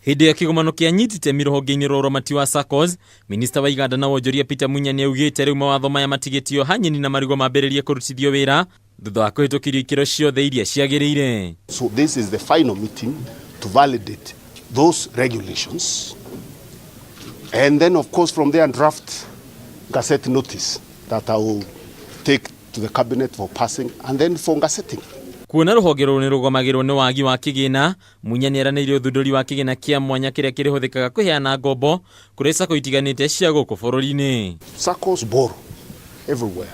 Hĩndĩ ya kĩgomano kĩa nyiti itemi rũhonge-inĩ rwa ũramati wa SACCOs, minista wa iganda na wonjoria Peter Munya nĩaugĩte rĩu mawatho maya matigĩtio ha nyeni na marigũ mambĩrĩrie kũrutithio wĩra thutha wa kũhĩtũkĩrio ikĩro ciothe iria ciagĩrĩire. So this is the final meeting to validate those regulations and then, of course, from there draft gazette notice that I will take to the cabinet for passing and then for gazetting. Kuona rũhonge rũrũ nĩ rũgomagĩrwo nĩ wagi wa kĩgĩna, Munya nĩeranĩire ũthundũri wa kĩgĩna kĩa mwanya kĩrĩa kĩrĩhũthĩkaga kũheana ngombo kũrĩ SACCO itiganĩte cia gũkũ bũrũri-inĩ. SACCOs borrow everywhere.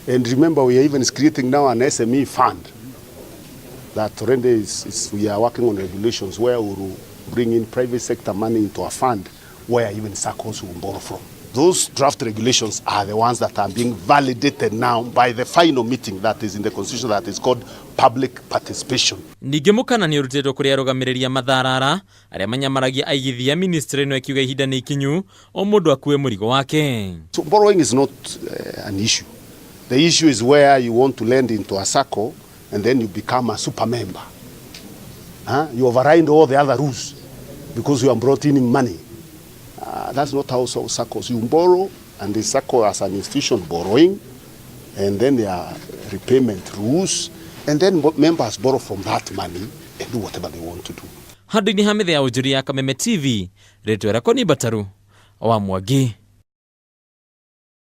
And remember, we are even creating now an SME fund that already is we are working on regulations where we will bring in private sector money into a fund where even SACCOs will borrow from. Those draft regulations are the ones that are being validated now by the final meeting that is in the constitution that is called public participation. Ningĩ mũkana nĩ ũrutĩtwo kũrĩ arũgamĩrĩri a matharara arĩa manyamaragia aigithia, ministry ĩno ĩkiuga ihinda nĩ ikinyu o mũndũ akue mũrigo wake. So borrowing is not an issue. The issue is where you want to lend into a SACCO and then you become a super member. Huh? You override all the other rules because you are brought in money. That's not how so SACCOs. You borrow, and the SACCO as an institution borrowing, and then there are repayment rules, and then members borrow from that money and do whatever they want to do. Handũ-inĩ ha mĩthia ya ũnjũri ya Kameme TV, rĩtwa rĩakwa nĩ Mbataru wa Mwangi.